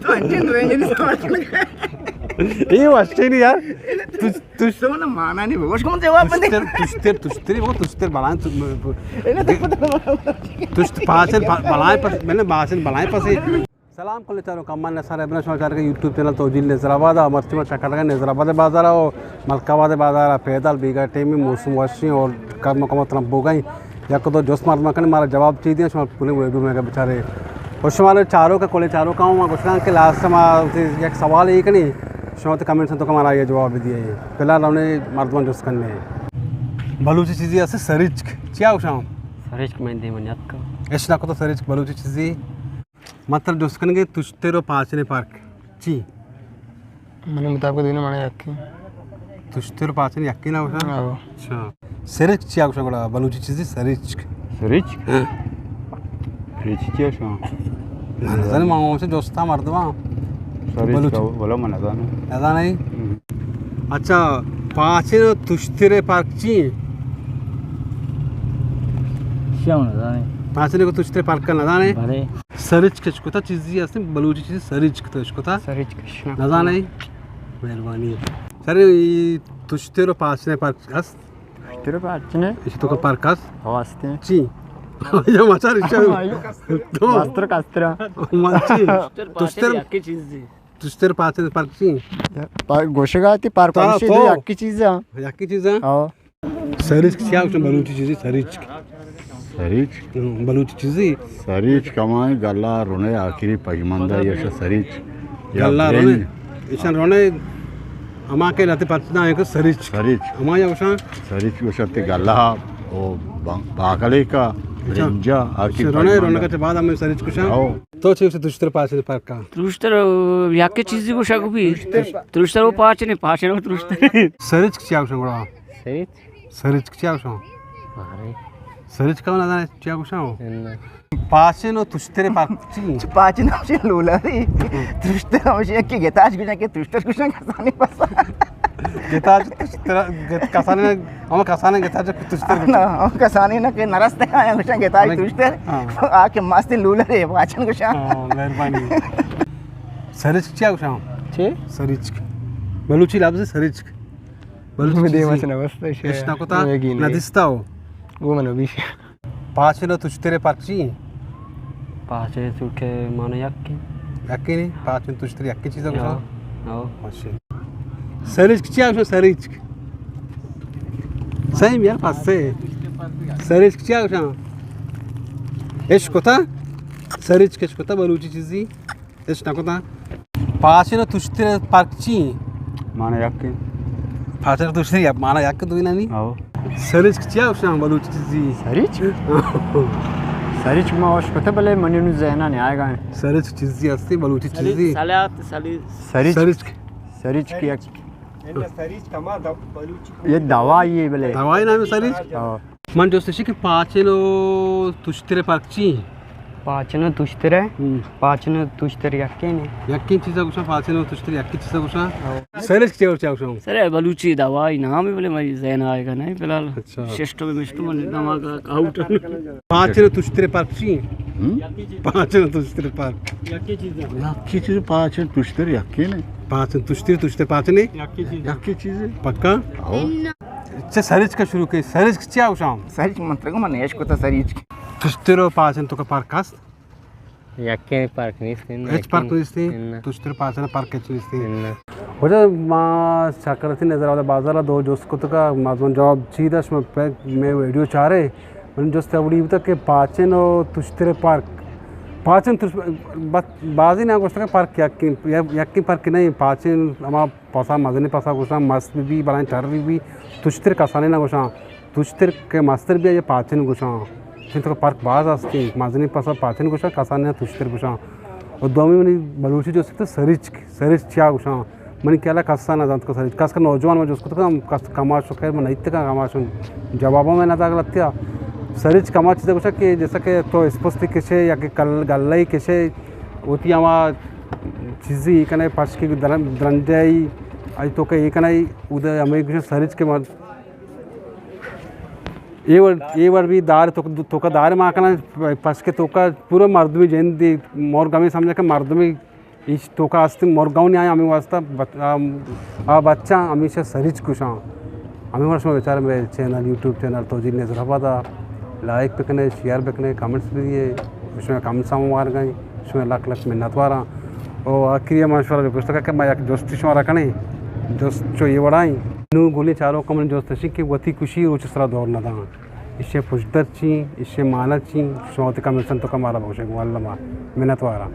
تو انجن رینجن سوال کنگا۔ اے وشی نہیں یار۔ تش، تش۔ تو نا مانا نہیں، بگوش کم جواب دے۔ تشتر، تشتر، تشتر، وہ تشتر بلائیں تو، تشت پاچن، پا-، بلائیں پس، میں نے پاچن بلائیں پسے۔ سلام کل چاروکاں، من نثار ابن شما چارگ یوٹیوب چینل توجیل نظر آباد ء۔ مرچی ما چکرگا نظر آباد بازار ء، ملک آباد بازار ء پیدل بیگا ٹیمی موسم وشیں اور کم کم ترم بوگئیں۔ یک دو جست مردم کنیں مارا جواب چی دیاں، شما پوریں ویڈیو میں بچارے۔ اور شما چاروکاں، کل چاروکاں، ما گوشگاں کہ لاسٹ ما یک سوال یہ کنی، شما تو کمنٹس تو ہمارا یہ جواب دیے۔ فی الحال ہم نے مردم جست کرنے۔ بلوچی چیزی است سریچک۔ چیا گوشاں؟ سریچک میں دے من یاد کا۔ اش نہ کو تو سریچک بلوچی چیزی۔ مطلب جست کنگے تشتر و پاچنے پرک چی؟ منی مطابق دینہ مانا یکی۔ تشتر و پاچنے یکی نہ گوشاں؟ آو۔ اچھا۔ سریچک چیا گوشاں گڑا بلوچی چیزی سریچک؟ سریچک؟ ہاں۔ سریچک چیا گوشاں؟ من نزاناں، ما ہمے جستا مردماں۔ سریچک بلوچی۔ ولا من نزاناں۔ نزانئے؟ ہم۔ اچھا، پاچن و تشتر پرک چی؟ شاو نزانئے۔ پاچن و تشتر پرک نزانئے؟ بلے۔ سریچک اش کتا چیزی ہستیں، بلوچی چیزی سریچک تو اش کتا؟ سریچک اش نہ۔ نزانئے؟ مہربانی۔ سر، ای تشتر و پاچن پرک است؟ تشتر پاچنے؟ اش تو کا پرک است؟ ہو ہستیں۔ چی؟ یا مچار اش۔ مستر کسترا۔ من چی؟ تشتر پاچن یکی چیزی۔ تشتر پاچن پرک چی؟ پا-، گوشگا تی پرک تا ہمشی تو۔ دو یکی چیز ہے۔ یکی چیز ہے؟ ہاں۔ سریچک چیا گوشن بلوچی چیزی سریچک؟ سریچک؟ ہم، بلوچی چیزی؟ سریچک ہمائیں گلہ رنے آخری پژمندہ یش سریچک۔ یا گلہ برنج۔ رنے؟ ایشان رنے ہما کہ لہتے پرچ دائیں کہ سریچک۔ سریچک۔ ہما یا گوشن؟ سریچک گوشن تی گلہ او با-، باکلے کا اچھا۔ برنجا آخری ایشان رنے، پژمندہ۔ رنے کا چہ بعد ہمیں سریچک گوشن۔ ہاں۔ تو چے گوشے تشتر پاچن پرکا؟ ترشتر، یکے چیزی گوشا گو بی۔ ترشتر و پاچنے، پاچن و ترشتر۔ سریچک چیا گوشن گڑا؟ سریچک؟ سریچک چیا گوشن؟ ارے۔ سریچک نہ زانے چیا گوشن؟ نہ۔ پاچن و تشتر پرک چی؟ پاچن ہمشی لولا ری۔ ترشتر ہمشی کہ گتاچ گوشن کہ ترشتر گوشن کسانی پسا۔ گتاچ تشتر، گت-، کسانی نہ، ہم کسانی گتاچ تشتر گوشن۔ نہ، ہم کسانی نہ کہ نرستے آیا گوشن گتاچ ہمیں تشتر۔ ہاں۔ آ کہ مست لولا ری پاچن گوشن۔ ہاں، مہربانی۔ سریچک چیا گوشن؟ چی؟ سریچک۔ بلوچی لفظ سریچک۔ بلوچی میں دیما چیزی۔ سے نوستا شے۔ اش نہ کتا؟ میں گی نہ نہیں۔ دیستا ہو؟ گو منو بیش۔ پاچن و تشتر پرک چی؟ پاچن تشتر مانا یکی۔ یکی نہیں؟ پاچن تشتر یکی چیزا گوشا؟ ہاں۔ ماشی۔ سریچک چیا گوشا سریچک؟ صحیح یار پسے۔ سریچک چیا گوشا؟ اش کتا؟ سریچک اش کتا بلوچی چیزی؟ اش نہ کتا۔ پاچن و تشتر پرک چی؟ مانا یکے۔ پاچن و تشتر یک مانا یک دوئی نہ نی؟ آو۔ سریچک چیا گوشاں بلوچی چیزی؟ سریچک؟ سریچک ما ہوش کتا بلے منی نو ذہنا نہیں آئے گا۔ سریچک چیزی ہستی بلوچی چیزی؟ سلیات، سلی-، سریچک۔ سریچک۔ سریچک یک۔ یہ دوائی ہے بلے۔ دوائی نام ہے سریچک؟ ہاں۔ من جست اش کہ پاچن و تشتر پرک چی؟ پاچن و تشتر ہے۔ ہم۔ پاچن و تشتر یکین ہے۔ یکین چیزا گوشاں، پاچن و تشتر یکین چیزا گوشاں۔ ہاں۔ سریچک چیا گوشاں؟ سر بلوچی دوائی نام ہے بلے مری ذہن آئے گا نہیں فی الحال۔ اچھا۔ سسٹم مشکل من دماغ آؤٹ۔ پاچن و تشتر پرک چی؟ ہم؟ پاچن و تشتر پرک۔ یکین چیز پاچن تشتر یکین ہے۔ پاچن تشتر، تشتر پاچن ہے؟ یکین چیز ہے۔ پکا؟ ہاں۔ چہ سریچک ءَ شروع کن، سریچک چیا گوشاں؟ سریچک من ترا گوں من اش کتا سریچک۔ تشتر و پاچن تو کا پرک است؟ یکیں پرک نیست، اناں، ہچ پرک نیست۔ اناں۔ تشتر پاچن پرک ہچ نیست۔ اناں۔ واجہ ما چکر تی نظر آباد بازار ءَ دو جست کتگ، مردم جواب چی داشت، من پہ میں ویڈیو چارے، من جست اولی بوتا کہ پاچن و تشتر پرک، پاچن تش-، بس بازی نہ گوشتگ پرک یکیں، یکیں پرک نہیں، پاچن ہما پسا، مزنیں پسا گوشاں، مست بہ بی، بلائیں چر بہ بی، تشتر کسانیں نہ گوشاں۔ تشتر کہ مستر بی آئی ءَ پاچن گوشاں۔ چنت کہ پرک باز ہستیں، مزنیں پسا پاچن گوشاں، کسانیں تشتر گوشاں۔ و دومی منی بلوچی جست تو سریچک، سریچک چیا گوشاں؟ منی خیال ءَ کسا نہ زانت کہ سریچک، خاص کر نوجوان من جست کتگ، کس کماش خیر من نیتگ، کماش جواب میں نہ داگ لتیا۔ سریچک ہما چیز گوشاں کہ جیسا کہ تو اسپستی کشے یا کہ کل گلہ کشے، وتی ہما چیزی کنے پشکی درن-، درنجائی، آئی تو کہ یہ کنے، اود ہمیں گوشاں سریچک کہ من اے وڑ، اے وڑ بھی دار توک، توکا دار ما کناں، پس کہ توکا پورا مردمی جند، مرگ ہمیں سمجھا کہ مردمی ایش توکا ہستی، مرگاؤں نہیں آیا، ہمیں واسطہ بچ-، آ، آ بچہ ہمیشہ سریچ کشاں۔ ہمیں وڑ شما بیچارے میرے چینل، یوٹیوب چینل توجیل نظر آباد آ لائک بکنے، شیئر بکنے، کمنٹس بھی دیے، شما کم ساموار گئیں، شما لکھ لکھ منت واراں۔ او آخری ما شما ریکویسٹ کہ ما یک جستی شما را کنیں، جست چو یہ وڑائیں۔ نو گلی چاروں کمن جست شی کہ وتی کشی روچ سرا دور نہ داں۔ ایشی پشدر چی، ایشی مانا چی، شما وتی کمنٹسن توکا مارا بگوشے گوں اللہ ما منت واراں۔